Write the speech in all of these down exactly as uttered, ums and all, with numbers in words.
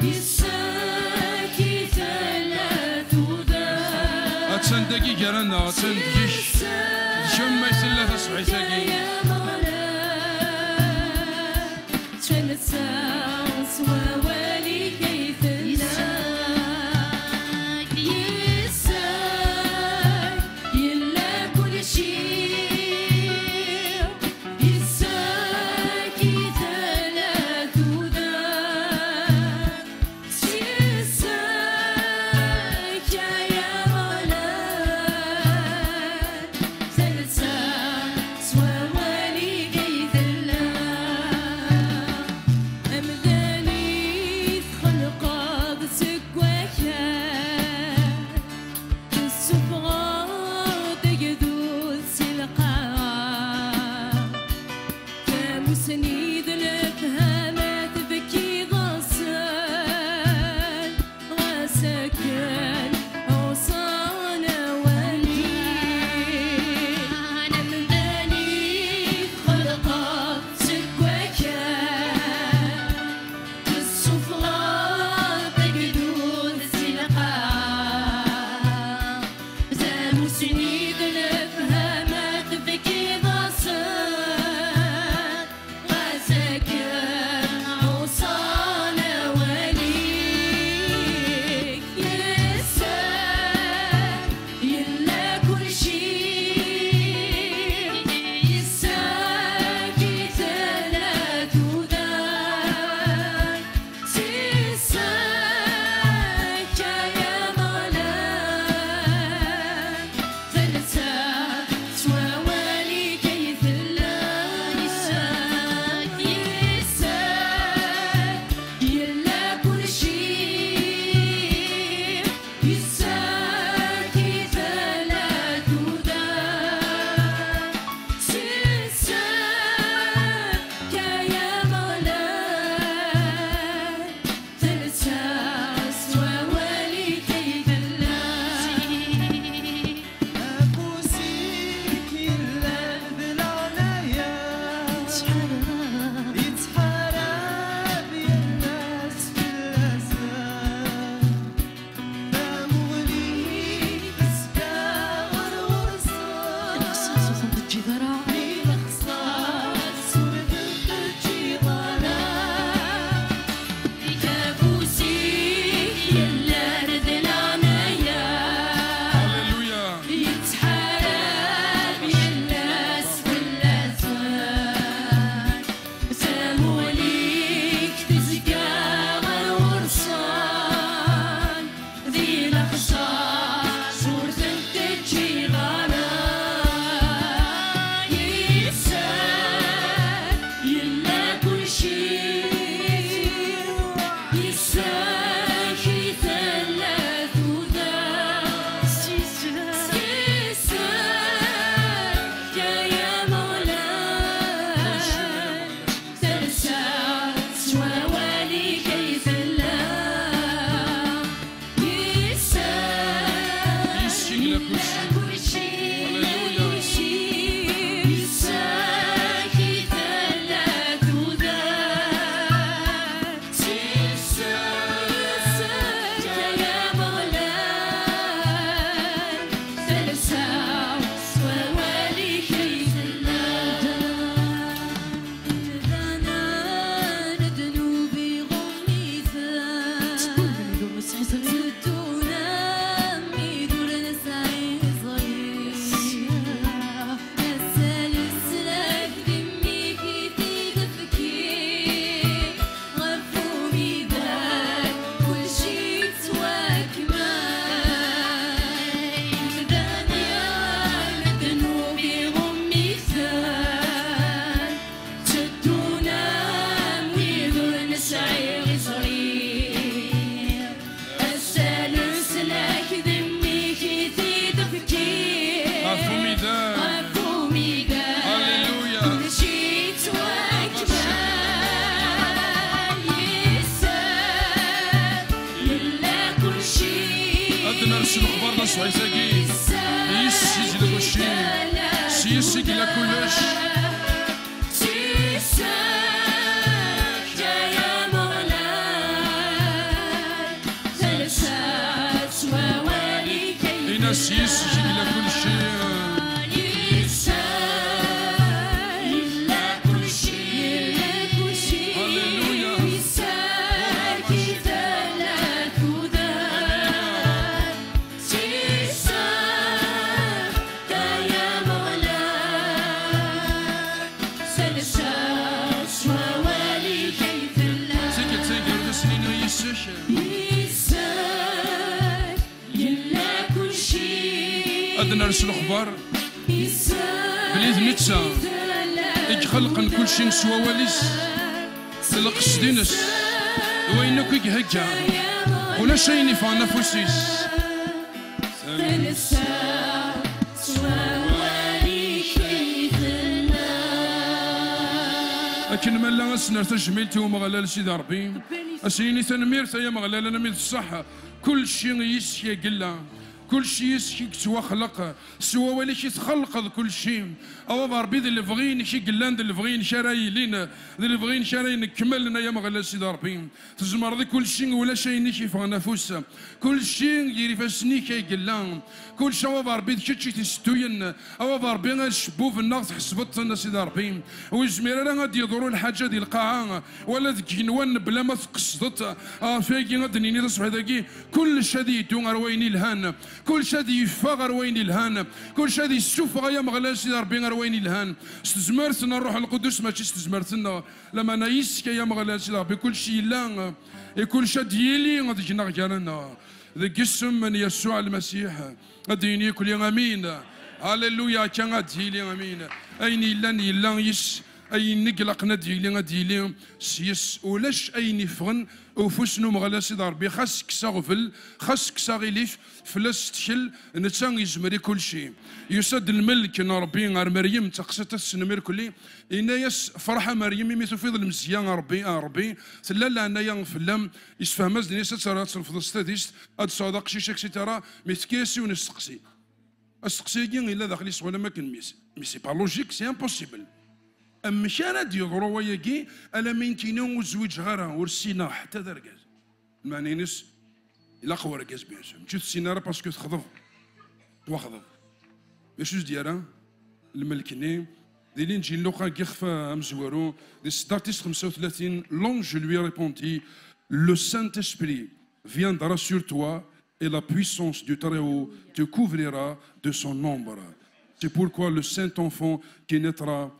Yes-k i tella tudert. Attan dagi gar-aneɣ, attan deg-k. D kemm ay tella tasebḥit-agi. Yes-k s wawal-ik ay tella. Yes-k yella kulci. Yes-k i tella tudert. Yes-k ay Ameɣlal. Telsa s wawal-ik ay tella. Amdan i txelqeḍ seg wakal, tessufɣeḍ agdud si lqaɛa. Tamusni d lefhama tebkiḍ-asen, ɣas akken ɛuṣan awal-ik. Amdan i txelqeḍ seg wakal, tessufɣeḍ agdud si lqaɛa. Tamusni d lefhama tebkiḍ-asen, ɣas akken ɛuṣan awal-ik. Yes-k yella kulci. Yes-k i tella tudert. Yes-k ay Ameɣlal. Telsa s wawal-ik ay tella. Yes-k, yes-k yella kulci. Yes-k i tella tudert. Yes-k ay Ameɣlal. Telsa s wawal-ik ay tella. Afus-ik yella d leɛnaya, yettḥarab yal ass fell-asen. Tamuɣli-k tezga ɣer ɣur-sen. Lexṣaṣ ur ten-teǧǧiḍ ara. Di lexṣaṣ ur ten-teǧǧiḍ ara. Afus-ik yellan d leɛnaya. Alleluya. Yettḥarab yal ass fell-asen. Tamuɣli-k tezga ɣer ɣur-sen. Di lexṣaṣ ur ten-teǧǧiḍ ara. Yes-k yella kulci. Yes-k i tella tudert. Yes-k ay Ameɣlal. Telsa s wawal-ik ay tella. Yes-k yella kulci. Alleluya. Yes-k i tella tudert. Yes-k ay Ameɣlal. Telsa s wawal-ik ay tella. Imdanen ddnub iɣumm-iten. Teddun am wid ur nesɛi ẓri. Ass-a leslak d mmi-k i t-id-fki. Ɣef umidag kulci yettwakmal. Imdanen ddnub iɣumm-iten. Tteddun am wid ur nesɛi ẓri. Ass-a leslak d mmi-k i t-id-fkiɣ. Ɣef umidag. Ɣef umidag. Alleluya. Kulci yettwakmal. Yes-k yella kulci. Ad d-ners lexbar taṣebḥit-agi. Yes-k yella kulci. S yes-k yella kullec. Yes-k ay Ameɣlal. Ners lexbar belli d netta i ixelqen kulci s wawal-is, d lqesd-ines, d wayen akk i ihegga. Ulac ayen iffɣen afus-is. Akken ma nella, ad s-nerr tajmilt i Umeɣlal Sidi Ṛebbi, ad s-nini tanemmirt, ay Ameɣlal, almi d ṣṣeḥ, kulci yis-k i yella, kulci yis-k i yettwaxleq, s wawal-ik i txelqeḍ kulci. A Baba Ṛebbi, d lebɣi-inek i yellan, d lebɣi-inek ara yilin, d lebɣi-inek ara inkemmlen, ay Ameɣlal Sidi Ṛebbi. Tzemreḍ i kulci, ulac ayen i k-iffɣen afus. Kulci gar ifassen-ik ay yella. Kulci, a Baba Ṛebbi, d kečč i t-isettuyen. A Baba Ṛebbi, acebbub-nneɣ tḥesbeḍ-ten, a Sidi Ṛebbi. Ur yezmir ara ad d-yeḍru lḥaǧa di lqaɛa, wala deg igenwan, bla ma tqesdeḍ. Ɣef wayagi ad d-nini taṣebḥit-agi, kullec ad yeddu ɣer wayen ilhan. Kullec ad yeffeɣ ɣer wayen ilhan. Kullec ad yessufeɣ, ay Ameɣlal Sidi Ṛebbi, ɣer wayen ilhan. S tezmert n Ṛṛuḥ Lqudus, mačči s tezmert-nneɣ. Lameɛna yis-k, ay Ameɣlal Sidi Ṛebbi, kullec yella, i kullec ad d-yili deg-neɣ, gar-aneɣ. Deg isem n Yasuɛ Lmasiḥ, ad d-yini kulli amin. Halleluya, akka ad d-yili, amin. Ayen yellan yella yis, ayen i ilaqen ad d-yili, ad d-yili s yis. Ulac ayen iffɣen ufus n Umeɣlal Sidi Ṛebbi, xas kkes aɣbel, xas kkes aɣilif, fell-as ttkel, netta yezmer i kulci. Yusa-d lmelk n Ṛebbi ɣer Meryem, d taqsiṭ ad tessnem irkelli, yenna-yas: "Ferḥ a Meryem, imi tufiḍ lemzeyya a Ṛebbi, a Ṛebbi, tella leɛnaya fell-am." Yessefhem-as-d, yenna-yas: "Ad terreḍ, ad trefdeḍ s tadist, ad tesɛuḍ aqcic, et cetera." Mi tefka-yas yiwen usteqsi. Asteqsi-agi yella daxel-is wala am akken mmi-s. Mais c'est pas logique, c'est impossible. Amek ara d-yeḍru wayagi, alammi nekkini ur zwiǧeɣ ara, ur ssineɣ ḥetta d argaz? Lmeɛna-ines, ilaq wergaz, bien sûr. Mačči ur tessin ara parce que texḍeb. Twexḍeb. D acu s-d-yerra lmelk-nni? Di Linǧil Luqa, deg ixef amezwaru, di tseddart-is xemsa u tlatin, l'ange lui répondit: "Le Saint-Esprit viendra sur toi et la puissance du Très-Haut te couvrira de son ombre. C'est pourquoi le saint enfant qui naîtra,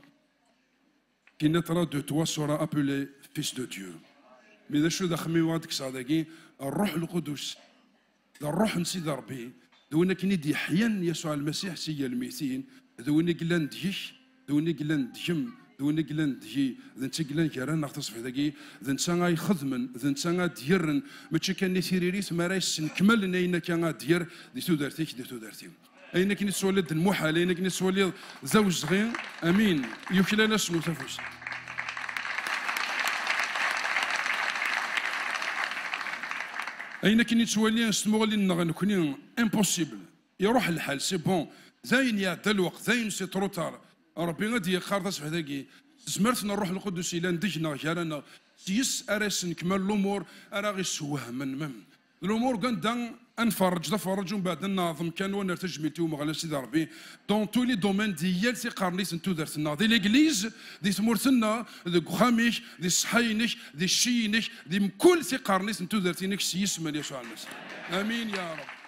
qui naîtra de toi sera appelé Fils de Dieu." Mi d acu d axemmem i ad kkseɣ dagi? Ṛṛuḥ Lqudus, d Ṛṛuḥ n Sidi Ṛebbi, d win akken i d-yeḥyan Yasuɛ Lmasiḥ si gar lmeytin, d win i yellan deg-k, d win i yellan deg-m, d win i yellan deg-i, d netta i yellan gar-aneɣ taṣebḥit-agi, d netta ay ixedmen, d netta ad d-yerren, mačči kan i tiririt, mi ara yessenkmalen ayen akka ad d-yerr di tudert-ik, di tudert-iw. Ayen akken i tettwaliḍ d lmuḥal, ayen akken i tettwaliḍ d awezɣi, amin, yuklal-asen utafus. Ayen akken i nettwali s tmuɣli-nneɣ nekni, impossible. Iruḥ lḥal, c'est bon. Dayen iɛedda lweqt, dayen c'est trop tard. Ṛebbi ad d-yeqqar taṣebḥit-agi, s tezmert n Ṛṛuḥ Lqudus yellan deg-neɣ, gar-aneɣ, s yes ara yessenkmal lumuṛ ara ɣ-iswehhmen même. Lumuṛ deg anda ad nferreǧ, d aferreǧ, umbeɛd ad neɛḍem kan, wa nerr tajmilt i Umeɣlal Sidi Ṛebbi, dans tous les domaines, di yal tiqernit n tudert-nneɣ, di l'église, di tmurt-nneɣ, deg uxxam-ik, di ṣṣeḥḥa-inek, di cci-inek, di mkul tiqernit n tudert-inek, s yisem n Yasuɛ Lmasiḥ. Amin ya Ṛebbi.